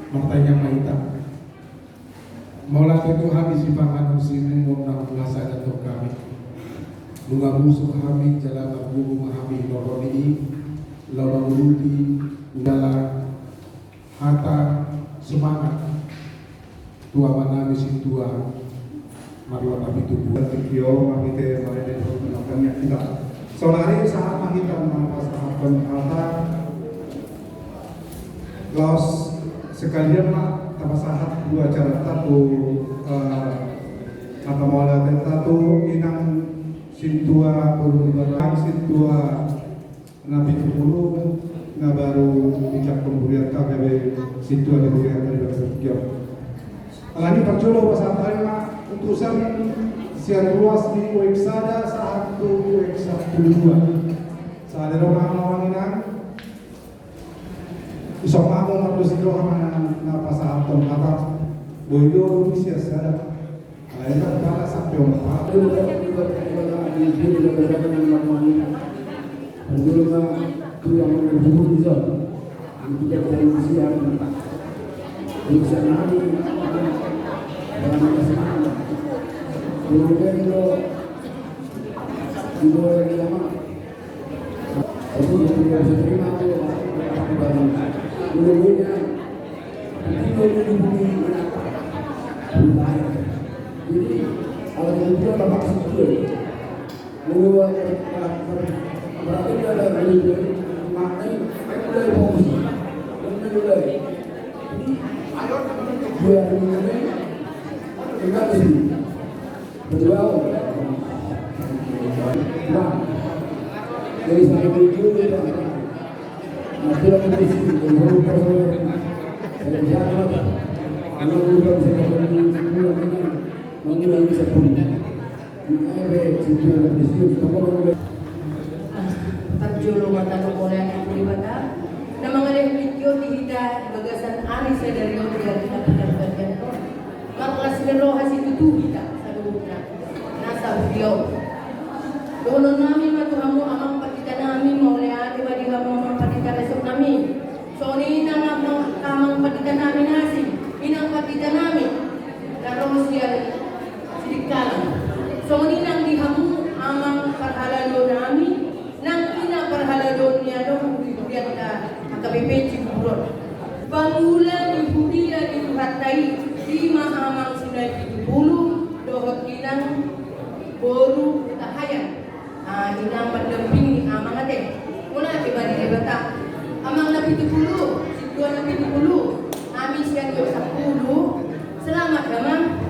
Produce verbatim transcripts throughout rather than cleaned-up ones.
Martangiang ma hita. Mauliate ma tu Tuhan di sipanganon siminum na masa datong hami. Nunga musu hami jala margogo ma hami di tingki on i, laho mangurupi jala hata semangat tu amanami sintua Marlata Pitupulu. Tingki on ma hita marende dohot martangiang hita. Saonari sahat ma hita na pasahathon hata. Laos sekalian ma tapasahat tu acaranta tu, eh, hata mauliatenta tu inang sintua boru ni barang sintua na Pitupulu na baru dijangkon hurianta gabe sintua ni hurianta di bagasan tingki on. Alani parjolo pasahat hami ma utusan sian ruas ni U X sada sahat tu U X sampulu dua. Sada do ma amang inang. Isomba hamu mardos ni roha ma na pasahathon hata. Boi do di sian sada. Alai kan pala sampe on pa. Parjolo ma tano mauliate tu Debata na mangalehon tingki on di hita di bagasan ari sadari on di ari na pinargantian on. Marlas ni roha situtu hita saluhutna na sahuria on. Dohononnami ma tu hamu amang panditanami, mauliate ma di hamu amang pandita resort nami. Songon i nang amang, amang panditanami na asing, inang panditanami na ro sian Sidikalang. Songon i nang di hamu amang parhaladonami, nang ina parhaladon ni adong di hurianta H K B P Cibubur on. Pangula ni huria ni Tuhanta i, i ma amang Sinurat Pitupulu dohot inang boru Hutahaean. Ah, inang pendamping ni amang ate. Mauliate ma di Debata. Amang na Pitupulu, sintua na Pitupulu, hami sian U X sampulu. Selamat damang.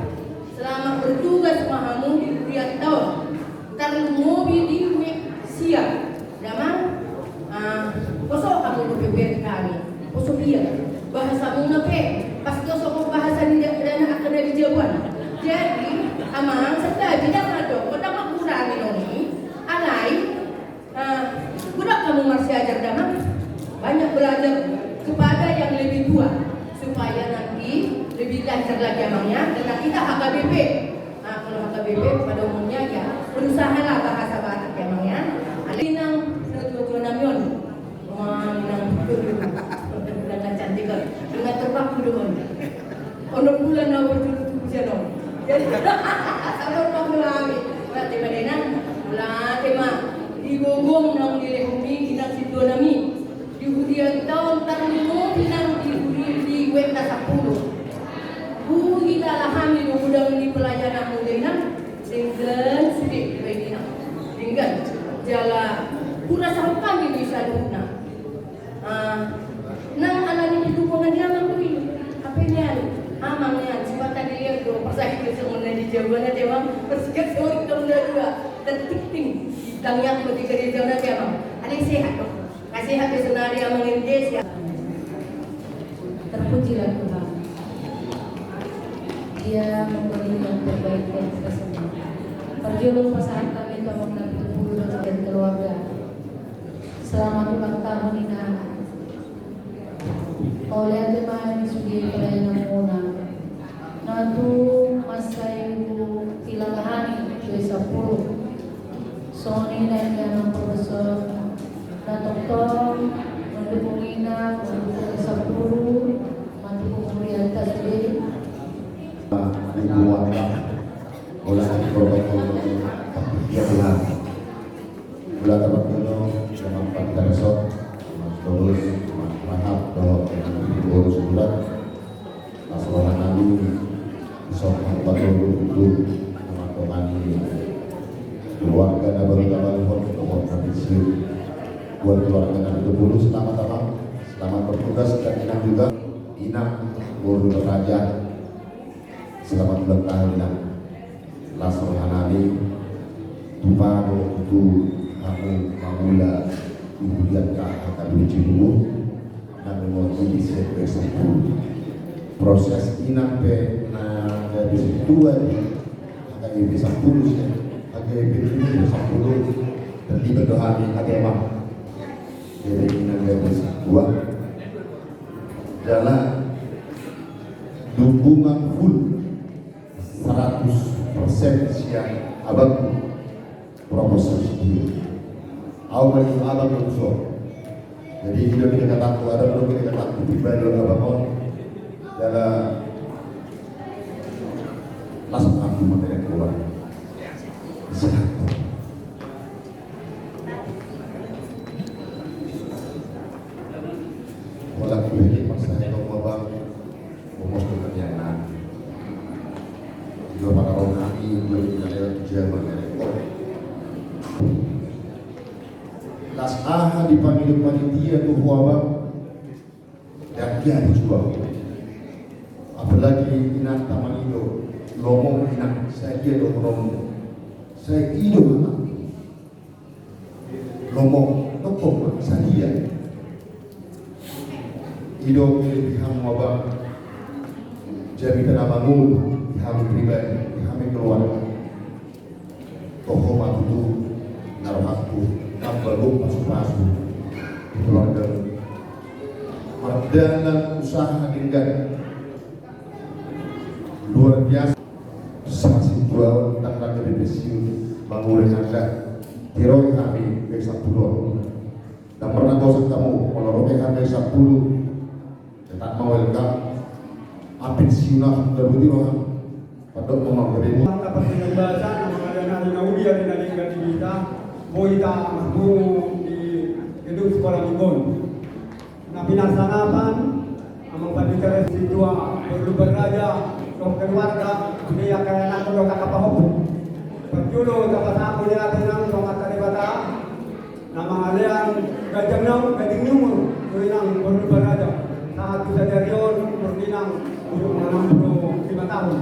Selamat bertugas ma hamu di hurianta on. Tarlumobi di U X sia. Damang, ah, poso hamu dope bere hami. Poso dia. Bahasamuna pe pasti songon bahasa ni da-, dana angka na di jabu an. Jadi amang, santabi ndang adong, ndang mangkurangi noni. Alai, ah, godang hamu marsiajar damang. Banyak belajar kepada yang lebih tua supaya nanti lebih lancar lagi amang ya. Karena kita H K B P. Ah, kalau H K B P pada umumnya ya berusahalah bahasa Batak ya amang ya. Ada inang na tuatua nami on. Wah, inang, inang na cantik on. Inang terpaku do on. Onom bulan na umur dulu tubuh sian on. Jadi, sabar paku lami. Mauliate ma da inang. Mauliate ma. Di gogom naung dilehonmi inang sintua nami. Di hurianta on tarlumobi nang di huri di U X sampulu. Huhilala hami do godang ni pelayananmu da inang. Denggan sude dibaen inang. Denggan. Jala hurasa hami do i saluhutna. Ah, nang alani di tubuan ni amang do i. Hape nian amang nian sipata dilehon do parsahit do songon na di jabu an ate amang. Parsikat songon i tong na dua. Tertikting. Tangiang do di gereja on ate amang. Alai sehat do. Kasih hati sonari amang ente. Terpujilah Tuhan. Dia memberi yang terbaik buat kita semua. Parjolo pasahat hami tu amang na Pitupulu dan keluarga. Selamat ulang Mauliate ma di sude pelayananmuna. Na tung mansai huilala hami gabe sampulu. Songon i nang di amang profesor na tongtong mandukung inang, mandukung gabe sampulu, mandukung hurianta sude. Lingkungan, olah protokol, ya Tuhan. Mauliate ma di amang pandita resort, Mas Torus, Mas Rahab, dohot dengan Ibu Guru Surat. Las roha nami, songon hata ni tutu, amang dohot keluarga na baru tabalu, dohot na pensiun. Buat keluarga na pitu pulu, selamat, Amang. Selamat bertugas, dan inang juga. Inang, Guru Raja. Selamat ulang tahun, Inang. Las roha nami, tupa do tu hamu mangula di huria H K B P Cibungur, na memotong di S M P sampulu. Proses inang pe na gabe sintua di H K B P sampulu, H K B P sampulu, terlibat do hami, ate, Amang. Jadi inang gabe sintua. Jala dukungan full seratus persen sian abangku, Profesor Sugio. Au ma di abang, Profesor. Jadi, sudah kita kataku, ada belum kita kataku pribadi abang on. Jala las ma hami mangalean keluarga. Sehat. Holan tu hami pasahat hamu, Abang. Pos tu hami, Inang. Dua pangalaho hami, dua pangalaho tu jaman na ringkot. Las aha dipangido panitia tu ho, Abang? Dang jadi jual. Apalagi inanta mangido, lomo inang, sai dia do lomo. Sai ido anak. Lomo, toko, sadia. Ido, di hamu, Abang. Jadi tanamangun, di hami pribadi, di hami keluarga. Toho ma tutu, na rohangku, tamba gok pasupasu. Keluarga. Mardalan usaha denggan. Luar biasa. Sasintua on tanggal gabe pensiun, mangula nangga. Tiroi hami gabe sampulu. Dang pernah bosan hamu, molo ro pe hami gabe sampulu. Tetap ma welcome. Ape pensiun na gabe tiroi hami. Padok ma gabe. Maka pertanyaan bahasa, nama ada nari na udia di nari gabe di kita. Boita, Mas Bungu di gedung sekolah minggu. Na pinarsangapan, amang pandita, sintua, parlubar raja, dohot keluarga, sude angka anak dohot angka pahompu. Parjolo tapasahat mauliate nang tu Amanta Debata, na mangalean ganjang na, ganjang ni umur, tu inang parlubar raja. Sahat tu sadari on, umur ni inang, umur enam puluh lima tahun.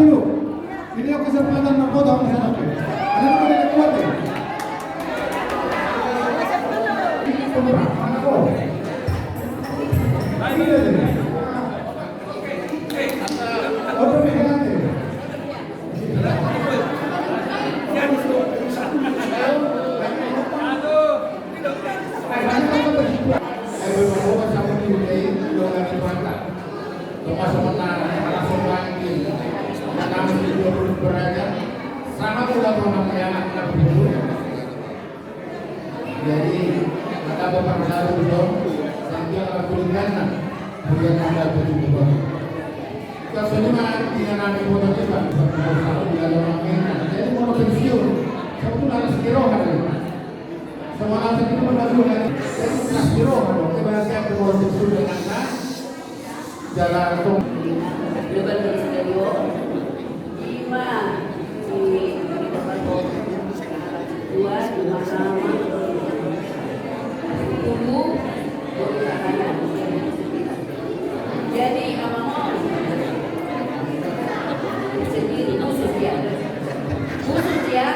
Ini aku kesempatan nak potong sana. Ada apa yang kuat ya? Ini pemerah, mana kau? Ini aja. Oke, pegang aja. Jadi, ada beberapa dulu dong, sambil ada kuliah, kuliah ada begitu, Bang. Biasanya mah, dia nanti mau terlibat, bukan mau tahu, dia ada orang main. Jadi, mau pensiun, satu harus kira hari. Semua aset itu pernah juga, kan? Jadi, harus kira hari. Oke, berarti aku mau pensiun dengan, nah, jalan tuh. Dia balik dari studio. Ima, di, di tempat dua, di mahkamah. Tunggu. Jadi, amang on sendiri khusus ya. Khusus ya.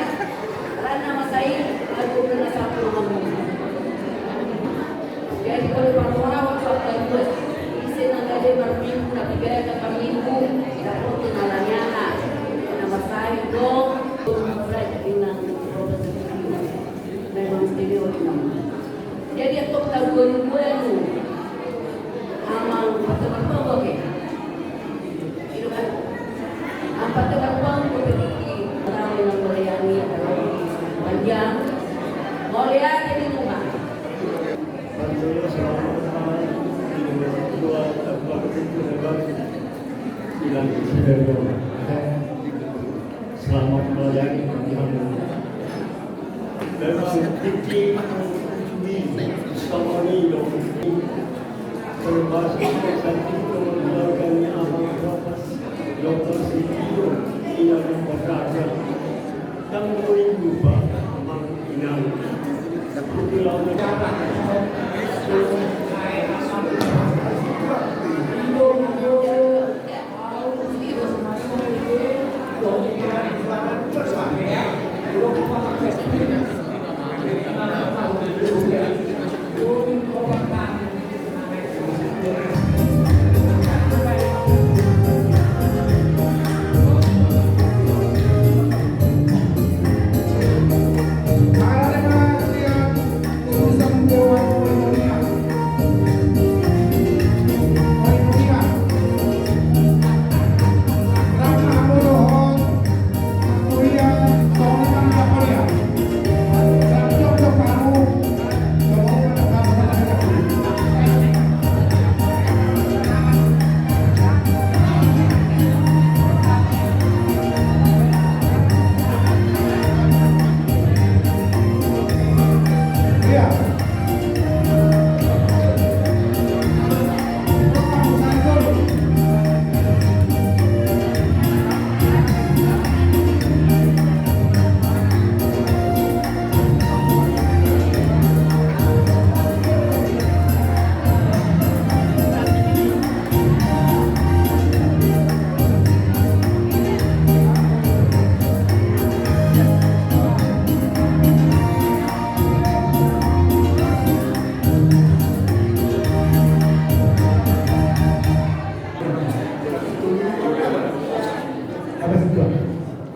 Karena masa ini aku pernah satu rumah. Jadi, kalau orang waktu aku terus, isi nang gade marminggu, tapi gaya tak marminggu, dapur kenalannya lah. Karena masa itu, belum mulai dengan proses itu. Memang sendiri orang. Jadi, aku tak dua-dua itu. Amang, pas teman kau, oke. Ampat teman pang, kau pergi, orang yang melayani, orang yang panjang. Mau lihat di rumah. Selamat melayani kami hamba. Memang tingki ujung ini, selama ini, dong. Termasuk saya itu keluarganya Abang Bapak, Doktor Sitio, tidak memperkaya. Dan merindu Bapak, Abang Inang.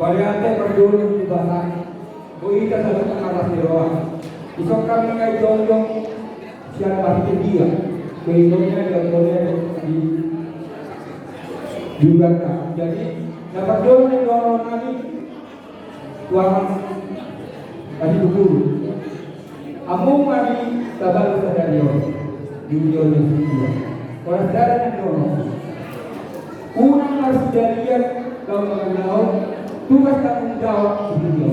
Mauliate parjolo di Tuhan. Boi hita saluhut marlas ni roha. Dison hami nunga jongjong sian marhite dia. Boi jongjong dia, jongjong dia di, di ulaonta. Jadi, na parjolo ni dohonon nami, Tuhan, kasih syukur. Hamu ma di tabalu sadari on, di ujung ni sidea. Horas sada nang dohonon. Unang marsidalian laho mangulahon tugas tanggung jawab di sidea.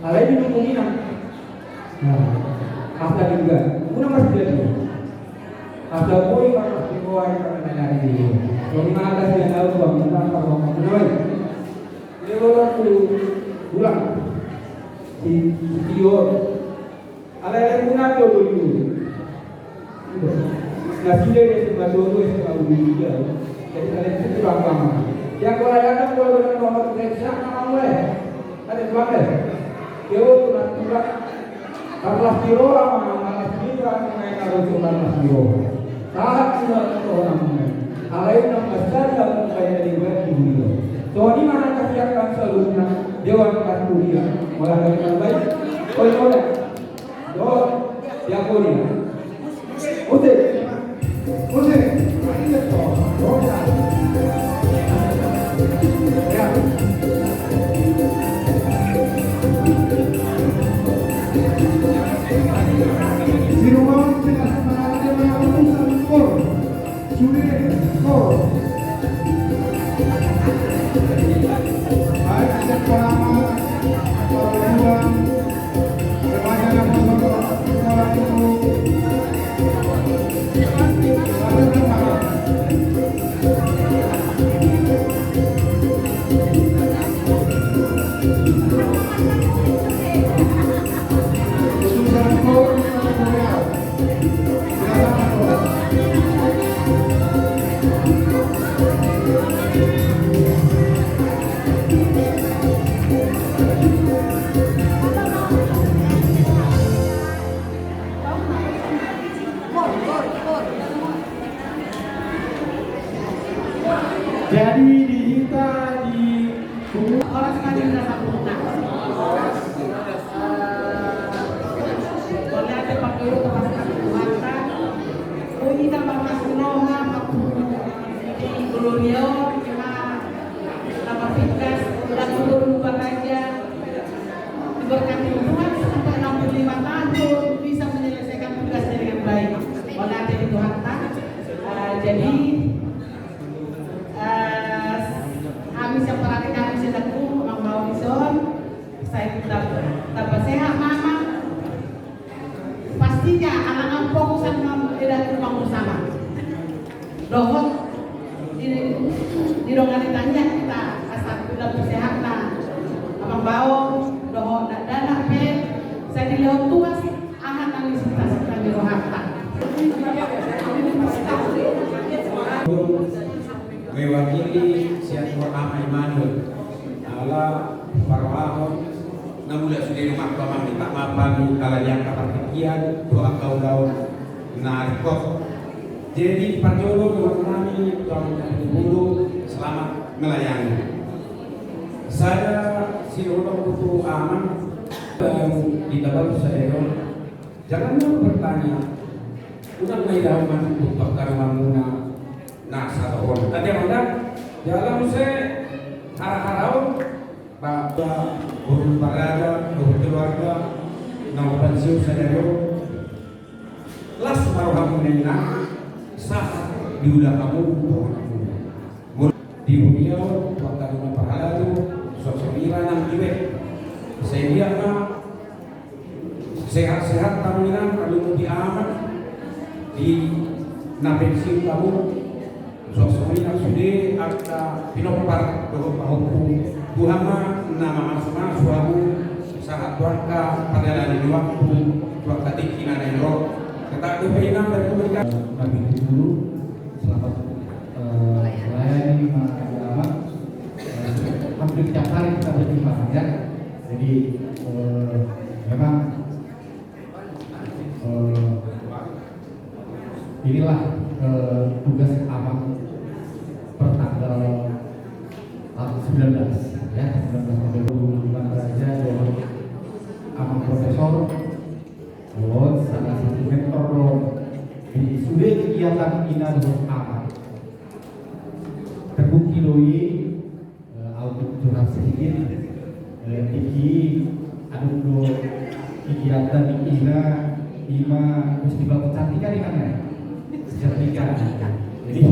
Alai di buku mina. Nah, asa juga. Unang marsidalian. Asa boi marlas ni roha i karena nari di. Jadi mata sian au bang, tentang parwakil. Lewat tu pulang. Si, si Tio. Alai, alai, muna tu dulu. Nasida dia si Matogo, si Maudu dia. Jadi, alai, itu kurang paham. Yang kau layanan, Kalau dengan nomor gereja, nama gue. Ada dua, eh? Yo, tulang-tulang. Karlas Tiro, ama, Karlas Tiro, ama, Karlas Tiro. Tahan, tulang-tulang, ama. Alai nang masari, ama, kaya di gue, di gue. So, di mana kasihan kan seluruhnya? Dewan Karturia. Mulai dari terbaik. Oh, iya, udah. Yo, diakoni. Musik. Musik. Ya. Di rumah tengah semangatnya mengaku sangkur. Sudah, skor. Baik, sejak pertama, pertama, remaja yang nomor dua puluh. Sudah skor, sudah skor. Jadi di hita di Horas ma di na sampurna. Eh, mauliate parjolo tu Tuhanta. Boi hita marlas ni roha, marpungu di gloria on, ima na marpingkas, dan guru baraja. Diberkati Tuhan sampai enam puluh lima tahun bisa menyelesaikan tugasnya dengan baik. Mauliate di Tuhanta. Eh, jadi, Eh, hami sian parade hami sian Daku, amang bao dison, sai tamba, tamba sehat ma amang. Pastinya anak amang fokus amang, eh, Daku, amang sama. Dohot di, di dongan i tangiang hita asa tamba sehat na amang bao, dohot dakdanak pe, sai dilehon Tuhan. Aha na nisitasita ni rohanta. Mewakili sian Ama Immanuel. Ala parrohahon na mula sude dongan tu amang i, tak mampan ala ni angka partingkian tu angka ulaon na ringkot. Jadi parjolo dohonon nami tu amang na pinggulu, selamat melayani. Sada sidohonon tu amang, di tabal sadari on. Jangan mau bertanya. Unang na idaon manungkun pangkarumanmuna na satohon. Tadi apa dah? Jala muse hara-hara on. Ba, ba, guru baraja, guru keluarga, na umpansiu sadari on. Las ma rohamuna, sahat diula hamu dohononmuna. Di huria on, tu angka dongan parhalado, suang songon i nang di bek. Sai dia ma, sehat-sehat hamu inang, tarlumobi amang, di na pensiun hamu, suang songon i nang sude angka pinompar dohot pahompu. Tuhan ma na mamasu-masu hamu sahat tu angka pardalanan ni waktu, tu angka tingki na naeng ro. Tetap dope inang berkomunikasi. Kami dulu, selamat, eh, melayani, Mas Ahmad. Eh, hampir tiap hari kita berjumpa, ya. Jadi, eh, memang, eh, inilah, eh, tugas amang per tanggal, tanggal sembilan belas, ya, sembilan belas November. Hubungan raja dohot amang profesor, dohot salah satu mentor do di sude kegiatan ina dohot amang. Terbukti do i, eh, au curhat sedikit, eh, tingki adong do kegiatan ina, ima festival kecantikan, ima na kecantikan. Jadi,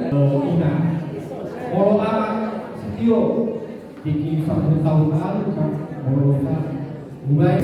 eh, ina, molo amang Setio, tingki sampulu taon lalu, kan, molo bisa. Mulai.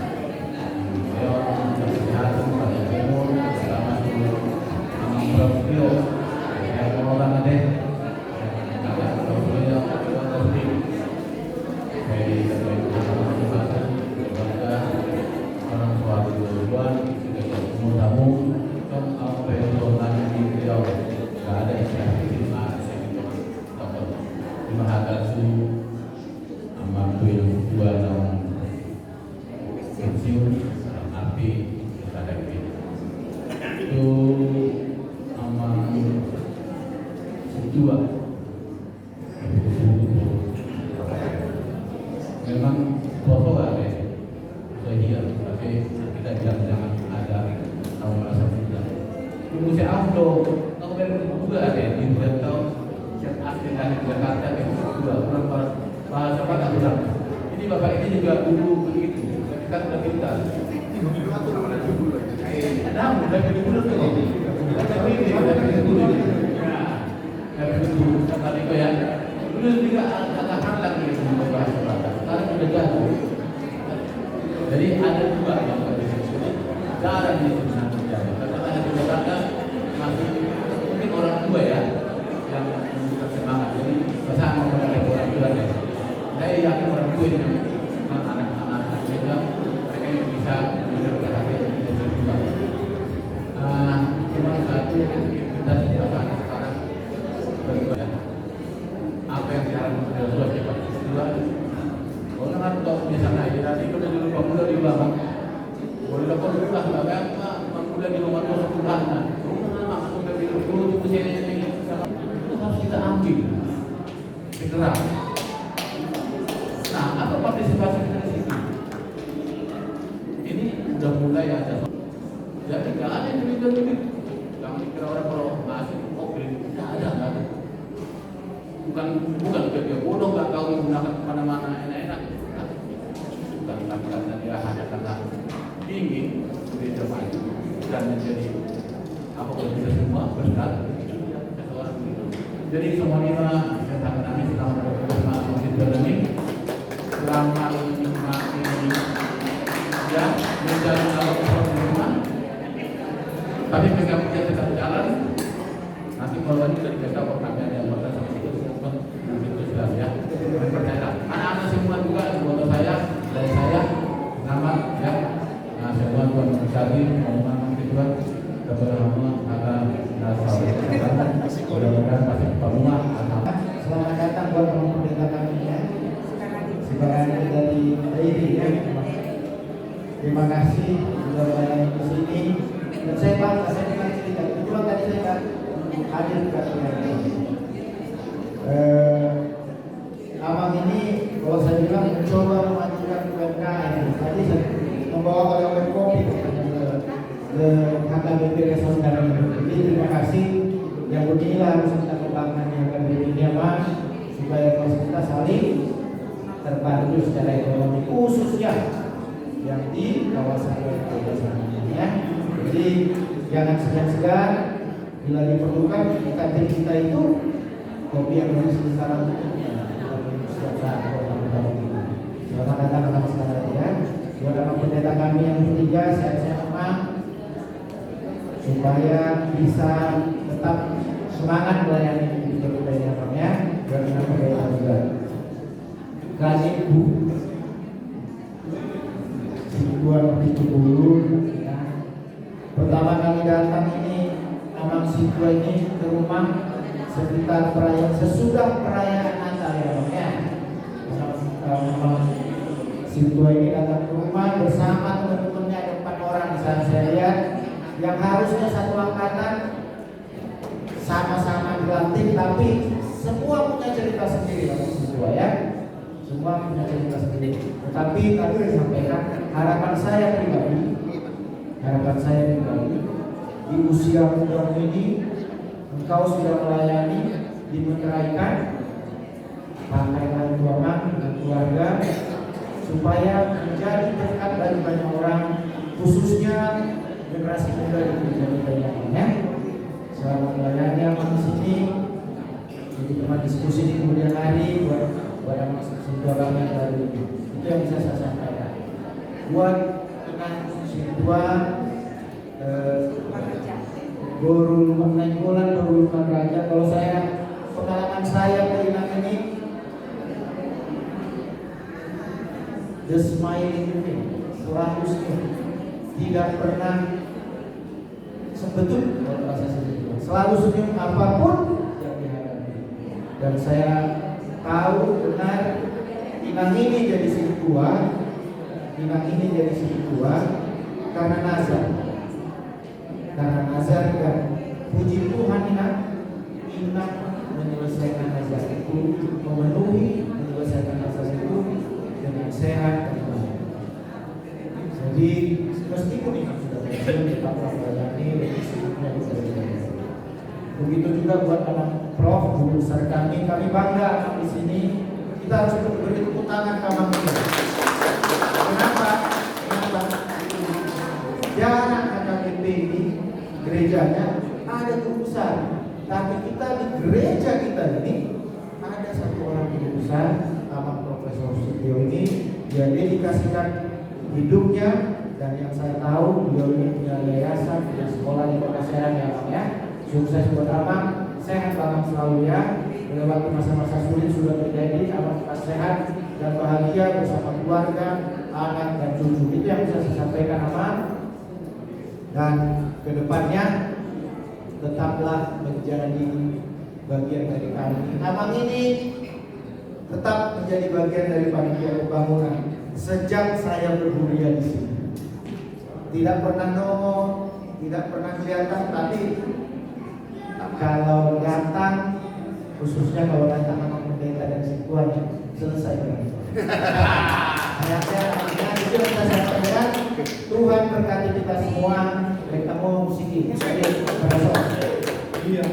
Terima kasih. Amang tua yang kedua, pensiun, tapi kita ada itu. Itu amang kedua. Memang foto ada. Saya iya, tapi kita bilang jangan ada tahu rasa muda. Tunggu si Abdo, tahu dari kedua ada di bulan tahun yang asli dari Jakarta yang kedua, kurang bahasa Batak kurang. Ini bapak ini juga dulu begitu, tapi kan udah pintar. Ada, udah pintar dulu tuh. Udah pintar dulu. Nah, dari dulu, kata dia ya. Dulu juga ada halang gitu, bahasa Batak. Sekarang udah jago. Jadi ada dua yang berbeda. Jarang itu bisa terjadi. Karena ada juga kata masih mungkin orang tua ya yang memberikan semangat. Jadi bersama dengan orang tua ya. Saya yakin orang tua yang anak-anak mereka mereka yang bisa menjaga hati dan juga. Ah, cuma satu kita tidak akan sekarang berdua. Apa yang diharapkan dari Rasulullah kita berdua? Kalau kan kalau misalnya ya nanti kita dulu pemuda di belakang. Kalau kita perlu lah nggak apa-apa, pemuda di rumah tua sekolah. Nah, rumah anak sudah di rumah tua itu saya ini itu harus kita ambil. Segera. Nah, apa partisipasi kita di situ? Ini udah mulai ada. Jadi nggak ada yang cerita duit. Jangan dikira orang kalau masih mobil, nggak ada, nggak ada. Bukan, bukan dia bodoh, nggak tahu menggunakan kemana-mana enak-enak. Bukan, bukan karena dia hanya karena ingin gereja maju dan menjadi apa, kalau kita semua benar, itu dia seorang begitu. Jadi semua ini mah, saya sangat nangis, selamat berdoa, selamat menghidup dan ini. Selamat menikmati, ya, menjadi alat perubahan. Tapi mereka punya tetap jalan. Nanti kalau ini dari kita, kalau kami ada yang mau datang, itu semua, mungkin itu sudah Terima kasih sudah melayani di sini. Dan saya bangga, saya dengar cerita. Kebetulan tadi saya nggak hadir ke acara ini. Eh, Amang ini, kalau saya bilang, mencoba memajukan U M K M. Tadi saya membawa oleh-oleh kopi ke, ke H K B P Resort kami. Jadi, terima kasih. Yang beginilah harus kita kembangkan di H K B P ini, ya, Mas, supaya kita saling terbantu secara ekonomi, khususnya yang di kawasan P P K sana, ya. Jadi, jangan segan-segan, bila diperlukan, di kantin kita itu kopi yang dari sementara itu, ya, setiap saat kalau kita butuh. Selamat datang, Amang, sekali lagi, ya. Buat Amang Pendeta kami yang ketiga, sehat-sehat, Amang, supaya bisa tetap semangat melayani di gereja ini, Amang, ya. Biar kita pendeta juga. Kasih, Bu. Sintua tujuh puluh, ya. Pertama kali datang ini, Amang Sintua ini ke rumah sekitar perayaan, sesudah perayaan Natal, ya, Bang, ya. Amang, Amang Sintua ini datang ke rumah bersama teman-temannya, ada empat orang di sana saya lihat, yang harusnya satu angkatan, sama-sama dilatih, tapi semua punya cerita sendiri, Amang Sintua, ya. Semua punya cerita sendiri. Tetapi tadi sudah disampaikan, harapan saya pribadi, harapan saya pribadi, di usia mudamu ini, engkau sudah melayani, di Meterai, pakai orang tua, Amang, dengan keluarga, supaya menjadi berkat bagi banyak orang, khususnya generasi muda di gereja kita ini, ya. Selamat melayani, Amang, di sini. Jadi, teman diskusi di kemudian hari buat, buat Amang Sintua kami yang baru ini. Itu yang bisa saya sampaikan. Buat Inang Sintua, eh, Boru Lukman Nainggolan, Boru Lukman Raja. Kalau saya, pengalaman saya ke Inang ini, the smiling face, selalu senyum, tidak pernah sebetulnya, kalau bahasa sendiri, selalu senyum apapun yang dihadapi. Dan saya tahu benar, Inang ini jadi sintua, Inang ini jadi sintua karena nazar. Karena nazar, dan puji Tuhan, Inang, Inang menyelesaikan nazar itu, memenuhi, menyelesaikan nazar itu dengan sehat dan baik. Jadi, meskipun Inang sudah pensiun, tetaplah melayani dan sibuknya di gereja. Begitu juga buat Amang Prof, guru besar kami, kami bangga, Amang, di sini. Kita harus beri tepuk tangan ke Amang ini. Kenapa? Kenapa? Jarang H K B P ini gerejanya ada guru besar. Tapi kita di gereja kita ini ada satu orang guru besar, Amang Profesor Sutio ini, dia dedikasikan hidupnya, dan yang saya tahu, beliau ini punya yayasan, punya sekolah di Kota Serang, ya, Amang, ya. Sukses buat Amang, sehat Amang selalu, ya. Melewati masa-masa sulit sudah terjadi, Amang tetap sehat dan bahagia bersama keluarga, anak, dan cucu. Itu yang bisa saya sampaikan, Amang. Dan kedepannya tetaplah menjadi bagian dari kami. Amang ini tetap menjadi bagian dari panitia pembangunan sejak saya berhuria di sini. Tidak pernah nongol, tidak pernah kelihatan, tapi kalau datang, khususnya kalau datang sama pendeta dan sintuan, selesai berantem. Hanya, hanya itu yang saya sampaikan. Tuhan berkati kita semua. Baik, kamu musik ini. Iya.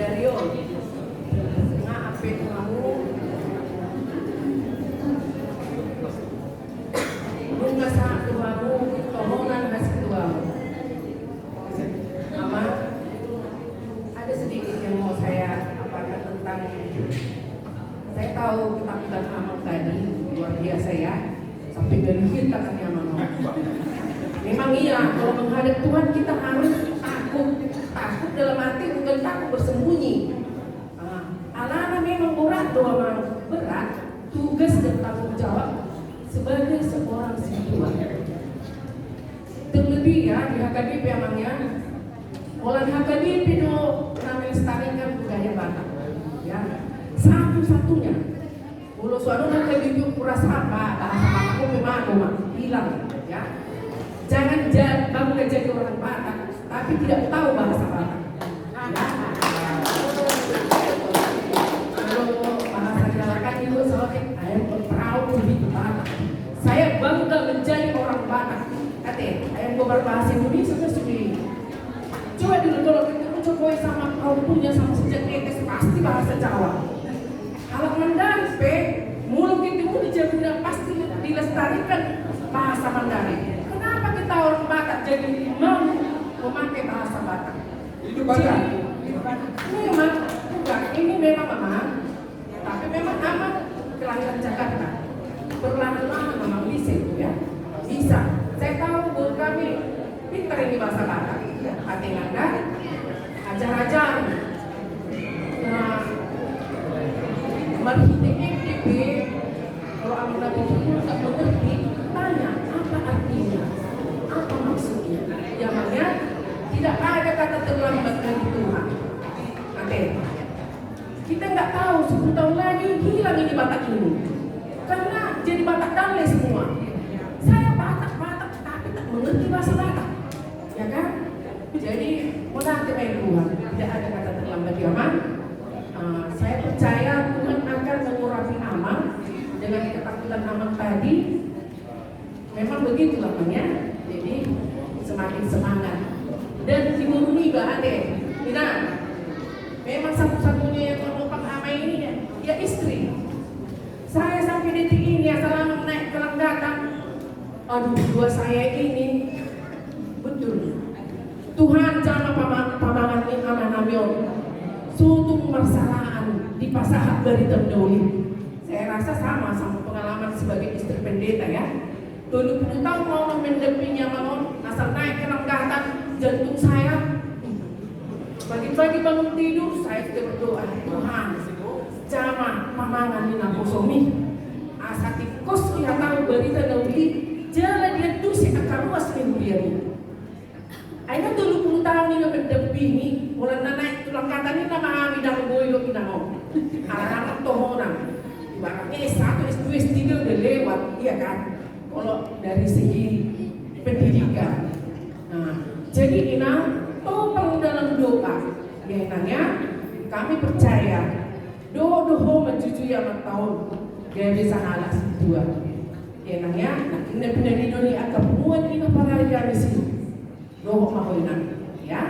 Ayo, maaf pe tu hamu. Nunga sahat tu hamu tohonan hasituaon. Amang, ada sedikit yang mau saya apakan tentang, saya tahu ketakutan Amang tadi luar biasa ya. Sampai geli tangannya, Mama. Memang iya, kalau menghadap Tuhan kita harus takut. Takut dalam arti bukan takut bersembunyi. Ah, alana memang berat doang, Mang. Berat tugas dan tanggung jawab sebagai seorang sintua. Terlebih ya di H K B P, Amang, ya. Holan H K B P do na melestarikan budaya Batak. Ya. Satu-satunya. Molo so adong H K B P, huroha bahasa Batak pe mago ma, hilang, ya. Jangan ja-, baru jadi orang Batak, tapi tidak tahu bahasa Batak. Ya. Kalau bahasa Jawa kan itu seperti, "I am proud to be Batak." Saya bangga menjadi orang Batak. Kate, "I am," gue berbahasa Indonesia kan sudah. Coba dulu kalau ketemu Jokowi sama kaum punya sama sejak netes pasti bahasa Jawa. Halak Mandarin pe, molo ketemu di Jawa pasti dilestarikan bahasa Mandarin. Kenapa kita orang Batak jadi malu memakai bahasa Batak? Itu Batak. Jadi, memang, bukan, ini memang, Amang. Tapi memang Amang kelahiran Jakarta. Perlahan-lahan Amang bisa itu ya. Bisa. Saya tahu guru kami pintar ini bahasa Batak. Atenan kan? Ajar-ajar. Nah, marhite M D B, kalau Amang nanti tak mengerti, tanya apa artinya, apa maksudnya. Ya, Mang, ya, tidak ada kata terlambat dari Tuhan. Oke. Kita nggak tahu, sepuluh tahun lagi hilang ini Batak ini. Karena jadi Batak Dalle semua. Saya Batak, Batak, tapi tak mengerti bahasa Batak. Ya kan? Jadi, mauliate ma di Tuhan. Tidak ada kata terlambat ya, Mang. Eh, saya percaya Tuhan akan mengurapi Amang dengan ketakutan Amang tadi. Memang begitulah, Bang, ya. Jadi, semakin semangat. Dan si guru ni, Bang, ate. Ina, memang satu-satunya yang menopang Amang ini ya, ya istri. Saya sampai detik ini, asal Amang naik ke langgatan, aduh, dua saya ini, betul. Tuhan, jama pama-, pamangan ni anak nami on. Sotung marsalaan dipasahat barita na uli. Saya rasa sama, sama pengalaman sebagai istri pendeta ya. Tolu pulu taon mau mendampingi Amang on, asal naik ke langgatan, jantung saya pagi-pagi bangun tidur, saya sudah berdoa, "Tuhan, jama pamangan ni naposomi. Asa tingkos dihatahon barita na uli, jala diantusi angka ruas ni huriami." Akhirnya tolu pulu taon i mendampingi, holan na naik tu langgatan i nama hami dang boi do inang on. Anak-anak tohonan. Ibaratnya S satu, S dua, S tiga udah lewat, iya kan? Kalau dari segi pendidikan. Nah, jadi inang topang dalam doa. Ya, inang ya, kami percaya dohot do ho manjujui amanta on gabe sahalak sintua. Ya, inang ya, inang pinangido ni angka punguan, inang parari kami si. Dohot ma ho inang, ya.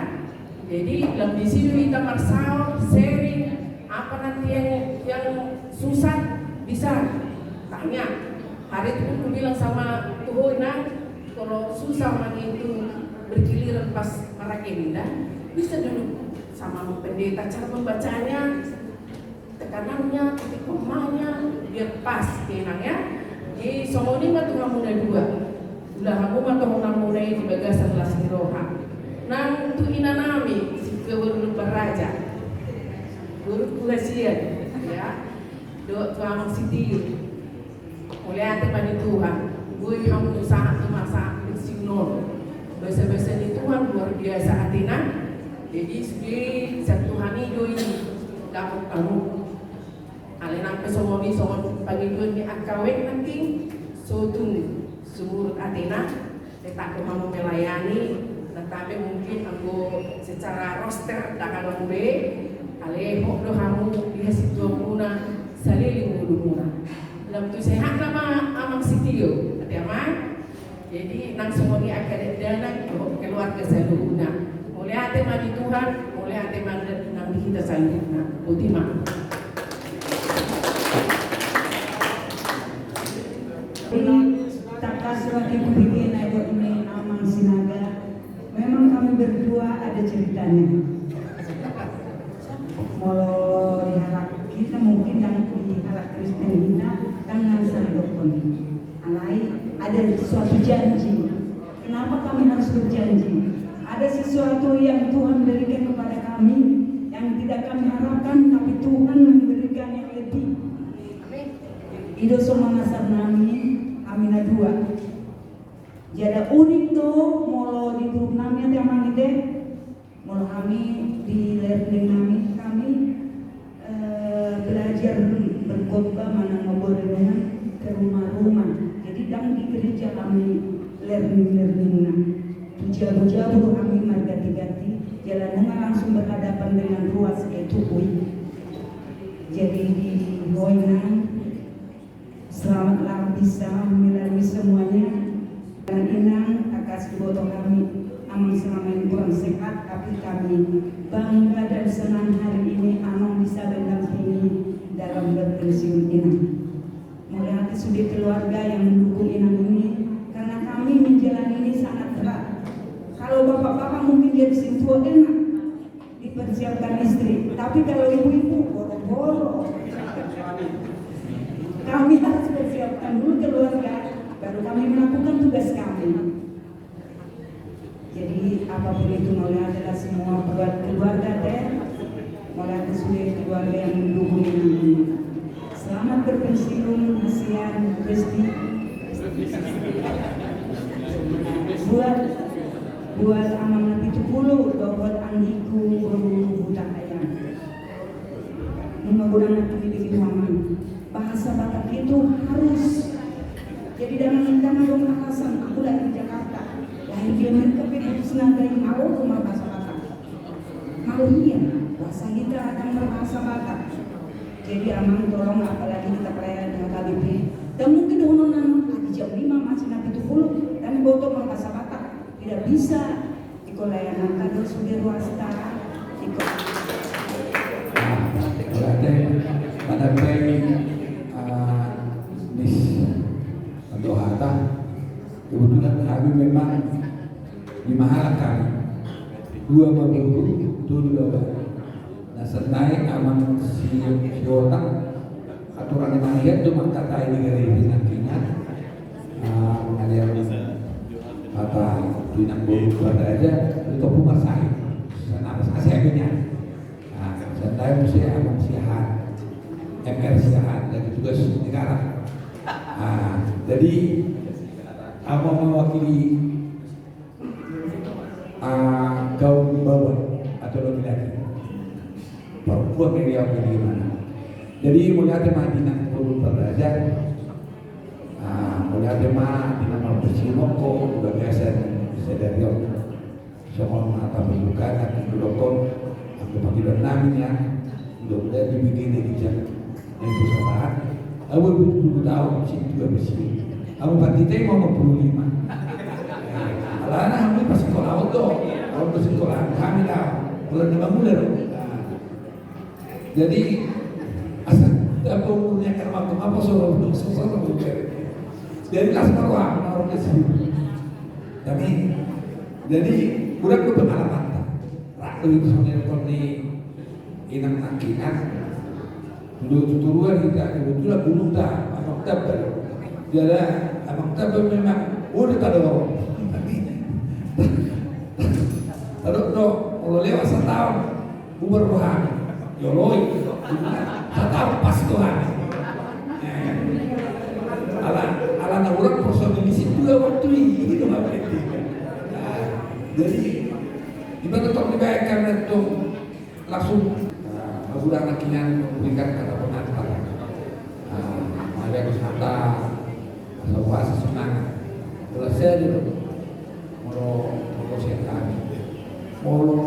Jadi, lam disi do hita marsaor, sharing, apa nanti yang, yang susah, bisa tanya. Hari itu pun kubilang sama tu ho inang, kalau susah mangitung bergiliran pas maragenda, bisa dulu sama pendeta cara membacanya, tekanannya, titik komanya, biar pas, ya, inang ya. Jadi songon i ma tu hamu na dua. Ulaon hamu ma tohonanmuna i di bagasan las ni roha. Nang tu inanami si Guru Lumban Raja, guru tu hasian, ya, dohot tu Amang Sitio. Mauliate ma di Tuhan, boi hamu sahat tu masa pensiun on. Basa-basa ni Tuhan luar biasa atenan. Jadi sude sian Tuhan i do i dapot hamu. Alai nang pe songon i, songon pangidoan ni angka wek nangkin, sotung sumurut atenan. Tetap hamu melayani, tetapi mungkin anggo secara roster dang adong be, alehon do hamu di hasuhuton muna, saleleng ngolu muna. Lam tu sehat nama Amang Sitio, ate Amang. Jadi nang songon i angka dakdanak dohot keluarga saluhutna. Mauliate ma di Tuhan, Ate ma nang di hita saluhutna. Botima. Di tangkas roha ni hubege na didok ni Amang Sinaga, memang kami berdua ada ceritanya. Molo di halak hita mungkin, dang di halak Kristen hita, dang na saridokkon. Alai ada suatu janji. Kenapa kami harus berjanji? Ada sesuatu yang Tuhan berikan kepada kami yang tidak kami harapkan, tapi Tuhan memberikan yang lebih. I do so mangasar nami, hami na dua. Jala unik do molo di grup nami, ate amang, ate. Molo hami di learning nami, kami, eh, belajar berkhotbah manang mambuat renungan ke rumah-rumah. Jadi dang di gereja hami learning-learningna. Tu jabu-jabu hami marganti-ganti, jala nunga langsung berhadapan dengan ruas, yaitu U I. Jadi di Hoinang, selamatlah bisa melalui semuanya. Dan Inang, atas diboto kami, Amang selama ini kurang sehat, tapi kami bangga dan senang hari ini Amang bisa mendampingi dalam berpensiun Inang. Mauliate sude keluarga yang mendukung Inang ini, karena kami menjalani ini sangat berat. Kalau bapak-bapak mungkin jadi sintua enak, dipersiapkan istri. Tapi kalau ibu-ibu, boro-boro. Kami harus persiapkan dulu keluarga, baru kami melakukan tugas kami. Jadi, apapun itu, mauliate lah semua buat keluarga, ate. Mauliate sude keluarga yang mendukung ini. Selamat berpensiun, kasihan, Resti. Buat, buat Amang na pitu pulu, dohot anggiku boru Hutahaean. Nunga godang na pinillit ni Amang. Bahasa Batak itu harus. Jadi, dang, dang adong alasan, aku lahir di Jakarta, lahir di Amerika pe, putus na dai, mau do marbahasa Batak. Mau, iya, bahasa kita akan berbahasa Batak. Jadi Amang tolong, apalagi kita pelayanan dengan K B P. Dan mungkin dohonon nami, ah, di jam lima masih na pitu pulu, dan boto marbahasa Batak. Tidak bisa. Iko layanan ka do sude ruasta. Iko. Nah, berarti pada baik, ah, nis, atau hata, kebetulan kami memang lima halak kami. Dua ma boru, dua, dua ba. Na songon i Amang si, si Otang, aturan ni manghiat do mangkatai di gari di nangkinan. Ah, mangalian hata tu inang boru Pardaja, itu pun marsahit. Sana pas kasih akhirnya. Ah, songon i muse Amang Siahaan, M R Siahaan, lagi tugas negara. Ah, jadi, Amang mewakili, ah, kaum bawah atau laki-laki. Perempuan dari apa, di mana? Jadi, mauliate ma di inang boru Pardaja. Ah, mauliate ma di inang marpasiumongko, di bagasan sadari on. Songon hata pembukaan, na didokkon, anggo pangidoan nami, ya. Mudah-mudahan di bege na di jam, yang bersamaan. Au pitu pulu taon, sintua besi. Au pandita i ma onom pulu lima. Alana hami pasikolaon do. Au pasikolaon hami do. Bulan na mangula do. Nah. Jadi, asa, apa umurnya kan waktu apa, soro, soro, soro, jadi las marwah, marwah ke sini. Tapi, jadi, kurang ke pengalaman. Ratu itu sama yang pernah inang nangkinan. Dulu tuturuan kita, kebetulan guru ta, Amang Taba. Jadi, Amang Taba memang udah tak ada orang. Tapi, kalau, kalau lewat setahun, bubar rohani. Yo loi. Sataon pas rohani. Eh. Ala, ala na urang personil di situ ya waktu ini, gitu, Pak. Nah, jadi, ibarat tong dibayangkan tong langsung, nah, udah anak kinan memberikan kata pengantar. Nah, ada wisata, asa puasa semangat. Terus saya dulu, molo, molo saya tadi. Molo,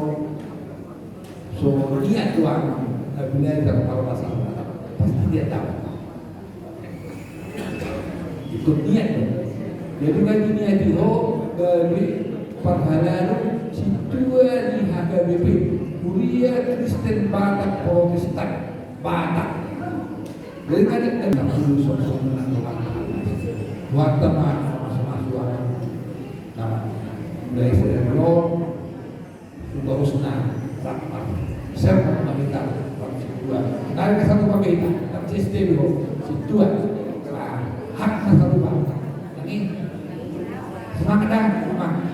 so, niat doang, na belajar kalau masalah, pasti dia tahu. Ikut niat dong. Jadi bagi niat di ho, bagi parhalado, sintua di H K B P. Kuria Kristen Batak Protestan Batak. Jadi tadi kan tak perlu sosok menang. Buat teman sama-sama suara. Nah, dari saya belum. Sudah usna. Siapa nama kita? Pak Situa. Dari ke satu Pak kita. Pak Situa. Situa. Nah, hak satu Pak. Ini semangat dah, semangat.